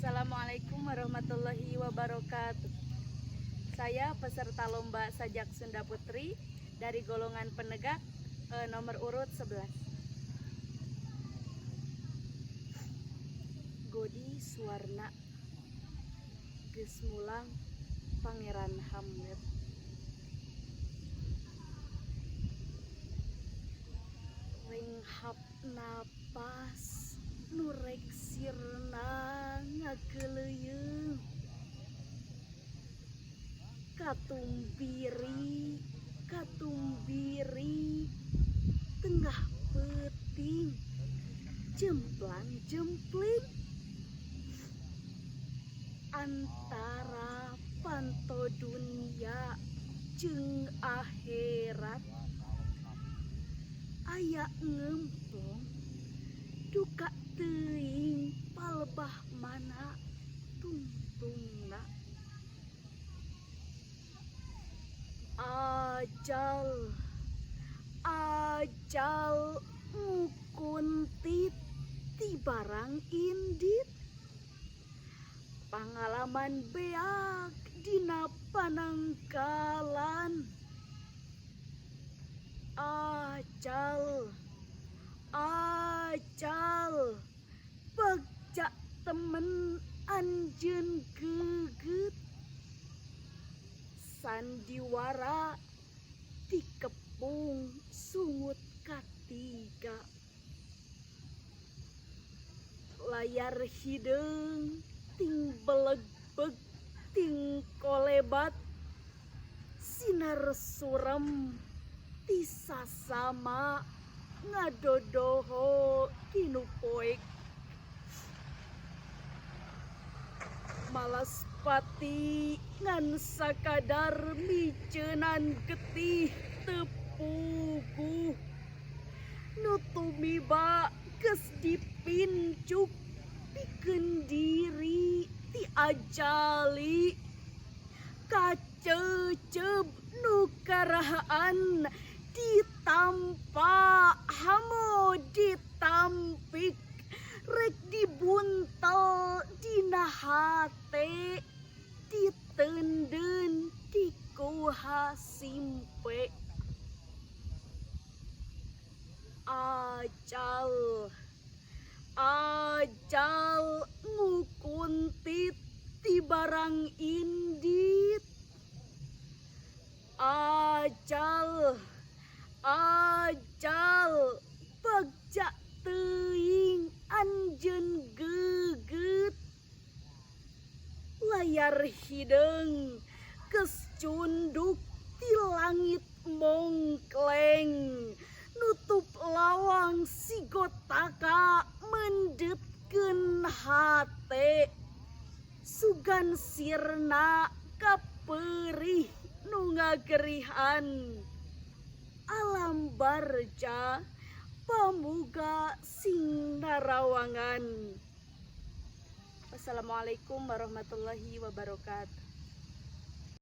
Assalamualaikum warahmatullahi wabarakatuh. Saya peserta lomba Sajak Sunda Putri dari golongan penegak nomor urut 11. Godi Suwarna geus mulang Pangeran Hamlet. Renghap napas nu rek sirna ngageuleuyeung katumbiri katumbiri tengah peuting jemplang jempling antara panto dunia jeung akhirat aya ngemplong duka teuing palebah mana tungtungna. Ajal ajal ngukuntit ti barang indit pangalaman beak dina panangkalan. Ajal ajal bagja temen anjeun geget sandiwara dikepung sungut katiga layar hideung ting belegbeg ting kolebat sinar surem ti sasama ngadodoho tinu poek malaspati ngan sakadar miceunan getih teu puguh nu tumiba geus dipincuk pikeun diri ti ajali kaceuceub nu karahaan ditampa hamu ditampik rek dibuntel dina hate diteundeun dikuha simpe. Ajal ajal ngukuntit ti barang indit ajal ajal bagja teuing anjeun geget layar hideung geus cunduk ti langit mongkleng nutup lawang sigotaka mendetkeun hate sugan sirna kapeurih nu ngagerihan alam barja pamuga sing narawangan. Wassalamualaikum warahmatullahi wabarakatuh.